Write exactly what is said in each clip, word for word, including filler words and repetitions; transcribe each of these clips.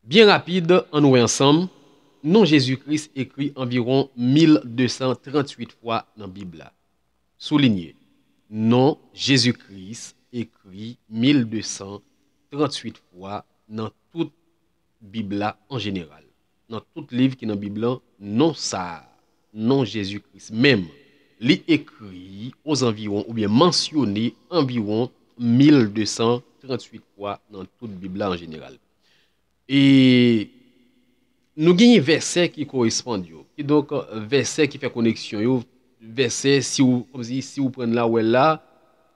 Byen rapid, ann wè ansanm, non Jezi Kris ekri anviwon mil de san tranntuit fwa nan Bib la. Soulinye, non Jezi Kris ekri mil de san tranntuit fwa nan tout Bib la an jeneral. Nan tout liv ki nan Bib la, non sa a, non Jezi Kris menm, li ekri ozanviwon oubyen mansyone anviwon mil de san tranntuit fwa nan tout Bib la an jeneral. E nou genyen vèsè ki koresponn yo. Kidonk, vèsè ki fè koneksyon yo, vèsè, si w, kòmsi, si w pran l la, w wè l la,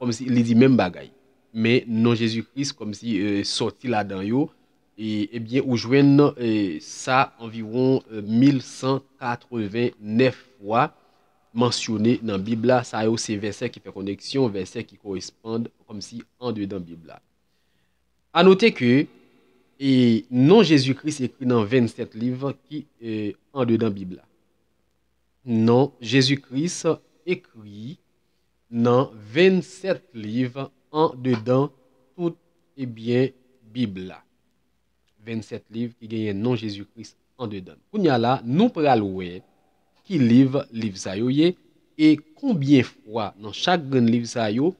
kòmsi li di menm bagay. Men non Jezi Kris, kòmsi, e, sòti ladan yo, e, ebyen, ou jwenn, e, sa anviwon, e, mil san katreven nèf fwa mansyone nan Bib la. Sa yo se vèsè ki fè koneksyon, vèsè ki koresponn kòmsi andedan Bib la. A note ke, e, non Jezi Kris ekri nan vennsèt liv ki, e, andedan Bib la. Non Jezi Kris ekri nan vennsèt liv andedan tout, ebyen, Bib la. Vennsèt liv ki genyen non Jezi Kris andedan. Kounye a la, nou pral wè ki liv liv sa yo ye e konbyen fwa nan chak grenn liv sa yo,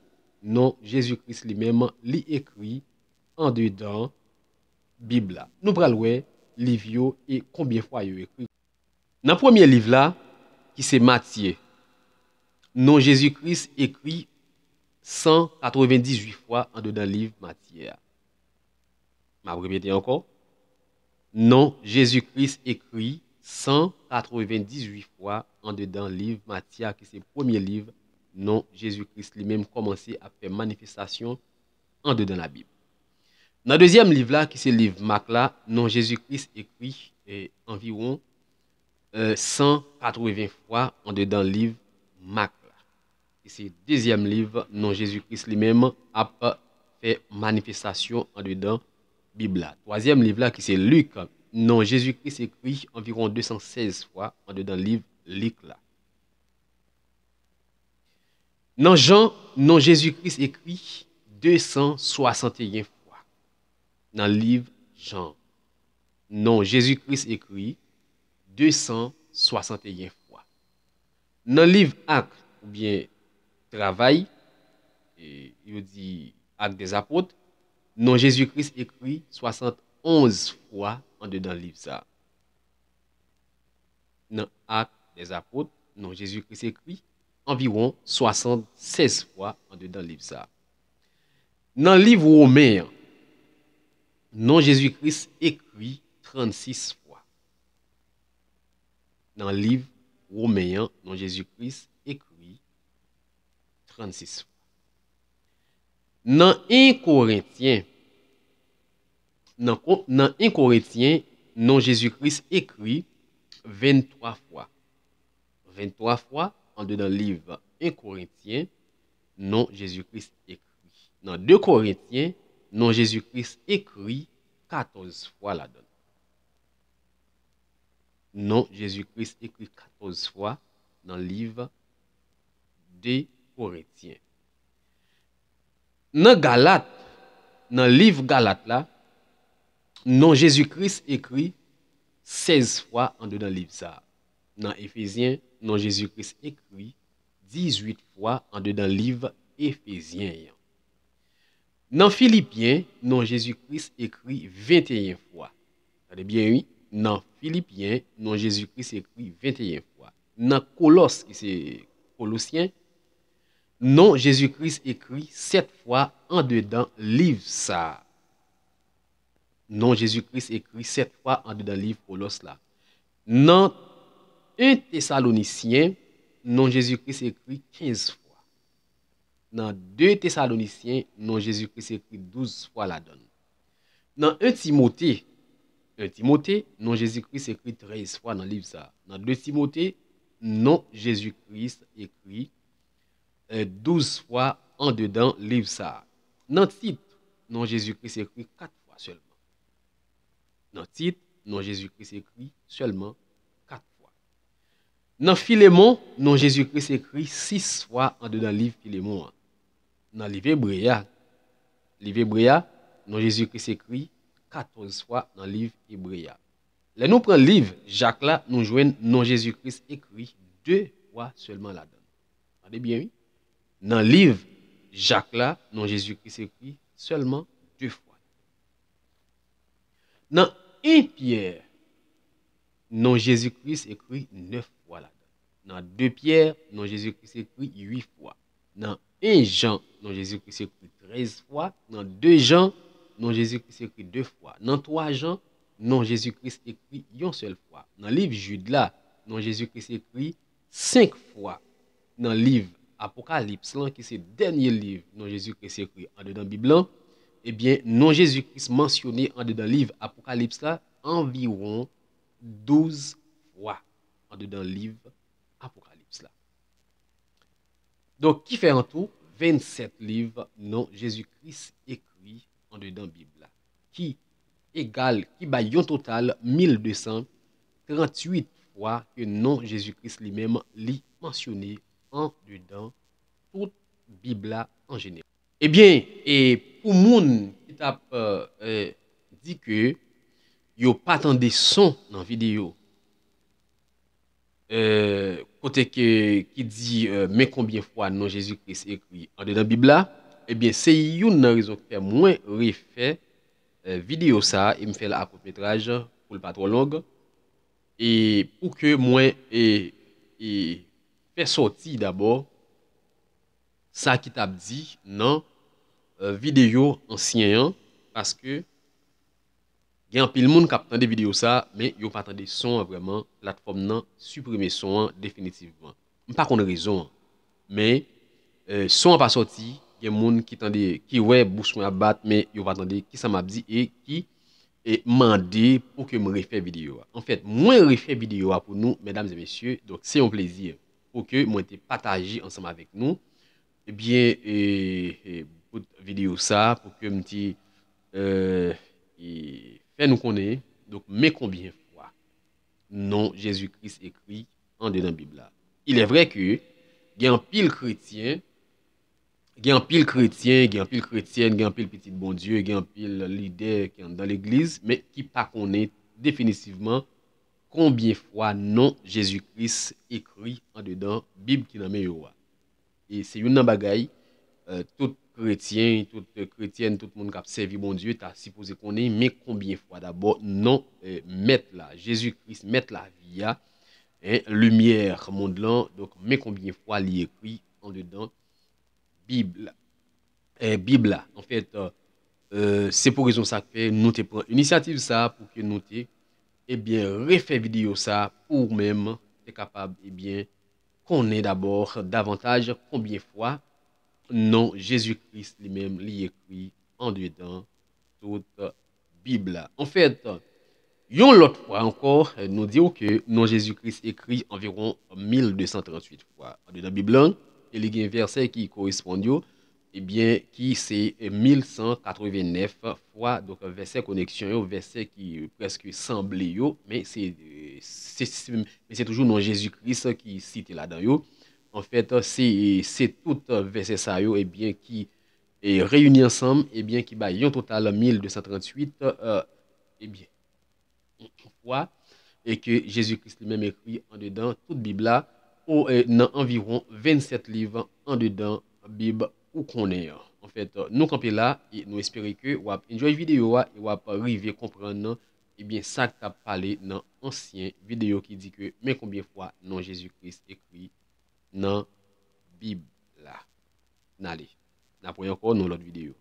non Jezi Kris li menm li ekri andedan Bib la. Nou pral wè liv yo e konbyen fwa yo ekri. Nan premye liv la, ki se Matye, non Jezi Kris ekri san katrevendizuit fwa andedan liv Matye a. M ap repete ankò, non Jezi Kris ekri san katrevendizuit fwa andedan liv Matye a, ki se premye liv non Jezi Kris li menm kòmanse ap fè manifestasyon andedan Labib. Nan dezyèm liv la, ki se liv Mak la, non Jezi Kris ekri, e, anviwon, e, san katreven fwa andedan liv Mak la. Ki se dezyèm liv non Jezi Kris li menm ap fè manifestasyon andedan Bib la. Twazyèm liv la, ki se Lik, non Jezi Kris ekri anviwon de san sèz fwa andedan liv Lik la. Nan Jan, non Jezi Kris ekri de san swasanteyen fwa. Nan liv Jan, non Jezi Kris ekri de san swasanteyen fwa. Nan liv Ak oubyen Travay, e, yo di Actes des Apôtres, non Jezi Kris ekri swasannonz fwa andedan liv sa a. Nan Actes des Apôtres, non Jezi Kris ekri anviwon swasannsèz fwa andedan liv sa a. Nan liv Women an, non Jezi Kris ekri trannsis fwa. Nan liv Women an, non Jezi Kris ekri trannsis fwa. Nan en Korentyen, nan, Ko- nan en Korentyen, non Jezi Kris ekri venntwa fwa. Venntwa fwa andedan liv en Korentyen, non Jezi Kris ekri. Nan de Korentyen, non Jezi Kris ekri katòz fwa ladan l. Non Jezi Kris ekri katòz fwa nan liv de Korentyen. Nan Galat, nan liv Galat la, non Jezi Kris ekri sèz fwa andedan liv sa a. Nan Efezyen, non Jezi Kris ekri dizuit fwa andedan liv Efezyen an. Nan Filipyen, non Jezi Kris ekri venteyen fwa. Tande byen, wi. Nan Filipyen, non Jezi Kris ekri venteyen fwa. Nan Kolòs, ki se Kolosyen, non Jezi Kris ekri sèt fwa andedan liv sa a. Non Jezi Kris ekri sèt fwa andedan liv Kolòs la. Nan en Tesalonisyen, non Jezi Kris ekri kenz fwa. Nan de Tesalonisyen, non Jezi Kris ekri douz fwa ladan l. Nan en Timote, en Timote, non Jezi Kris ekri trèz fwa nan liv sa a. Nan de Timote, non Jezi Kris ekri, e, douz fwa andedan liv sa a. Nan Tit, non Jezi Kris ekri kat fwa sèlman. Nan Tit, non Jezi Kris ekri sèlman kat fwa. Nan Filemon, non Jezi Kris ekri sis fwa andedan liv Filemon an. Nan liv Ebre a, liv Ebre a, non Jezi Kris ekri katòz fwa nan liv Ebre a. Lè nou pran liv Jak la, nou jwenn non Jezi Kris ekri de fwa sèlman ladan l. Tande byen, wi. Nan liv Jak la, non Jezi Kris ekri sèlman de fwa. Nan en Pyè, non Jezi Kris ekri nèf fwa ladan l. Nan de Pyè, non Jezi Kris ekri uit fwa. Nan en Jan, non Jezi Kris ekri trèz fwa. Nan de Jan, non Jezi Kris ekri de fwa. Nan twa Jan, non Jezi Kris ekri yon sèl fwa. Nan liv Jid la, non Jezi Kris ekri senk fwa. Nan liv Apokalips lan, ki se dènye liv non Jezi Kris ekri andedan Bib lan, ebyen, non Jezi Kris mansyone andedan liv Apokalips la anviwon douz fwa andedan liv Apokalips la. Donk, ki fè an tou vennsèt liv non Jezi Kris ekri andedan Bib la, ki egal, ki bay yon total mil de san tranntuit fwa ke non Jezi Kris li menm li mansyone andedan tout Bib la an jeneral. Ebyen, e pou moun ki t ap, e, di ke yo pa tande son nan videyo, e, kote ke, ki di, e, men konbyen fwa non Jezi Kris ekri andedan Bib la, ebyen, se youn nan rezon ki fè mwen refè, e, videyo sa a e m fè l a kout metraj pou l pa twò long. E pou ke mwen, e, e fè sòti dabò sa ki t ap di nan, e, videyo ansyen an, paske gen anpil moun k ap tande videyo sa, men yo pa tande son an vrèman, platfòm nan siprime son an definitivman. M pa konn rezon an, men, e, son an pa sòti, gen moun ki tande, ki wè bouch mwen ap bat, men yo pa tande kisa m ap di e ki, e, mande pou ke m refè videyo a. Anfèt, mwen refè videyo a pou nou, medam e mesye, donk se yon plezi pou ke mwen te pataje ansanm avèk nou. Ebyen, e, e, bout videyo sa pou ke m te, e, e, fè nou konnen, donk, men konbyen fwa non Jezi Kris ekri andedan Bib la. Il est vrai que gen anpil kretyen, gen anpil kretyen, gen anpil kretyèn, gen anpil pitit Bondye, gen anpil lidè ki anndan legliz, men ki pa konnen definitivman konbyen fwa non Jezi Kris ekri andedan Bib ki nan men yo a. E se youn nan bagay, e, tout kretyen, tout kretyèn, tout moun k ap sèvi Bondye ta sipoze konnen, men konbyen fwa dabò non, e, Mèt la, Jezi Kris, Mèt lavi a, en, limyè mond lan, donk, men konbyen fwa li ekri andedan Bib la. E, Bib la. Anfèt, e, e, se pou rezon sa k fè nou te pran inisyativ sa a pou ke nou te, ebyen, refè videyo sa a pou ou menm te kapab, ebyen, konnen dabò davantaj konbyen fwa non Jezi Kris li menm li ekri andedan tout Bib la. Anfèt, yon lòt fwa ankò, nou di w ke non Jezi Kris ekri anviwon mil de san tranntuit fwa andedan Bib lan, e li gen vèsè ki koresponn yo, ebyen, ki se mil san katrevennèf fwa. Donk, vèsè koneksyon yo, vèsè ki prèske sanble yo, men se, se, se, men se toujou non Jezi Kris ki site ladan yo. Anfèt, se, se tout vèsè sa yo, ebyen, ki, e, reyini ansanm, ebyen, ki bay yon total mil de san tranntuit, e, ebyen, fwa, e ke Jezi Kris li menm ekri andedan tout Bib la, o, e, nan anviwon vennsèt liv andedan Bib ou konnen an. Anfèt, nou kanpe la, e nou espere ke w ap enjoy videyo a e w ap rive konprann, ebyen, sa k t ap pale nan ansyen videyo ki di ke men konbyen fwa non Jezi Kris ekri nan Bib la. N ale. N ap wè ankò nan lòt videyo.